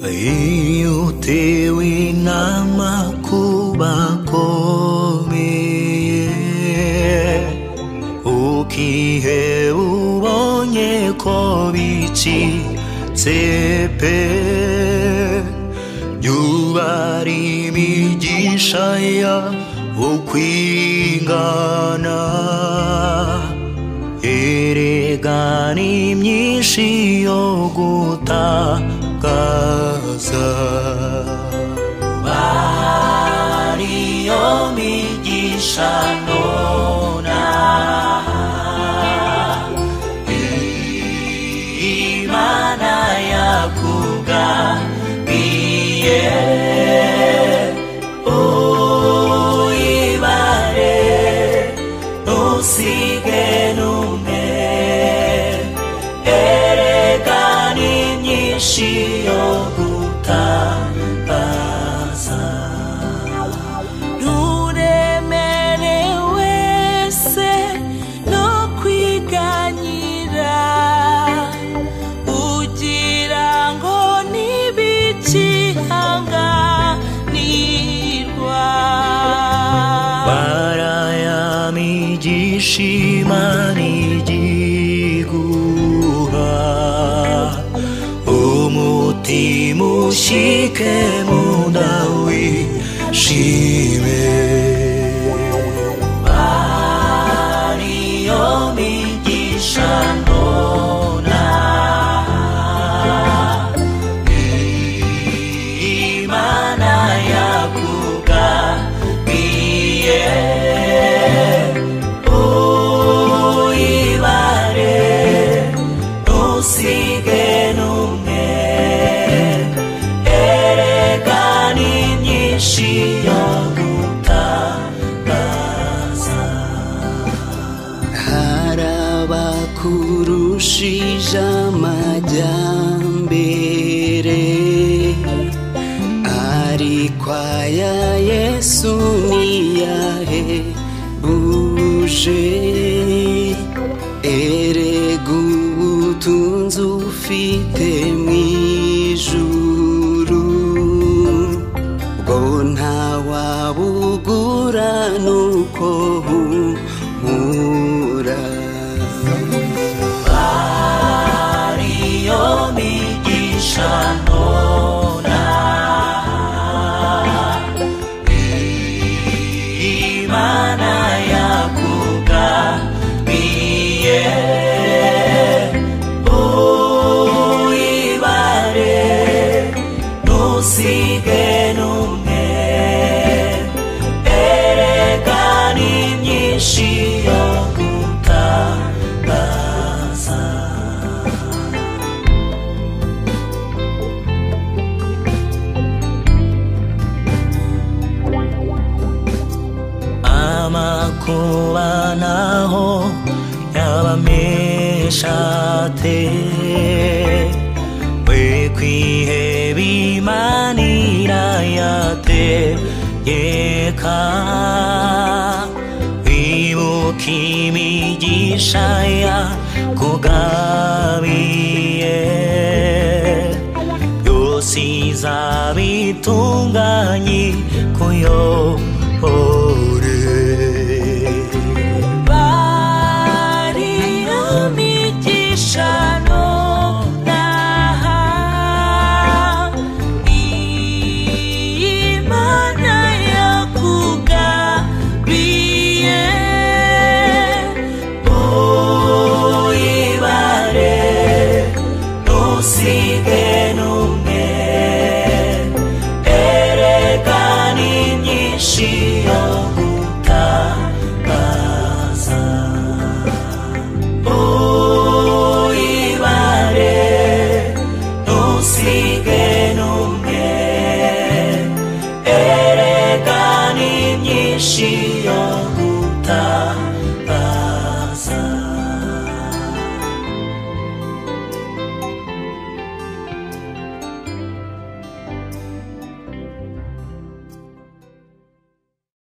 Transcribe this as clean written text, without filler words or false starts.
Iyo utewe n'amakuba akomeye, ukiheba ubonye ko bicitse pe, yubara imigisha ya ukwingana, erega ni myinshi yo gutakaza. Bariyo migisha nona, Imana yakugabiye, uyibare ntusige n'umwe, erega ni myinshi yo gutakaza. Ruremere wese no kwiganyira, ugira ngo ntibikihanganirwa. Barayamigisha Imana igiguha, umutima ushike munda wishime. Bariyo migisha nona, Imana yakugabiye, uyibare ntusige n'umwe, erega ni myinshi yo gutakaza. Harabakurushije amajyambere, ariko aya Yesu ntiyahebuje. Erega ubutunzi ufite mu ijuru, bwo ntawabugura nuko humura. Bariyo migisha nona, Imana yakugabiye, uyibare ntusige n'umwe, erega ni myinshi yo gutakaza. Amakuba naho yaba menshi ate, we kwiheba Imana irayategeka, wibuka imigisha yakugabiye, yose izabitunganye ikuyobore. Bariyo migisha nona, Imana yakugabiye, uyibare ntusige n'umwe, erega ni myinshi yo gutakaza. Uyibare ntusige n'umwe, erega ni myinshi yo gutakaza.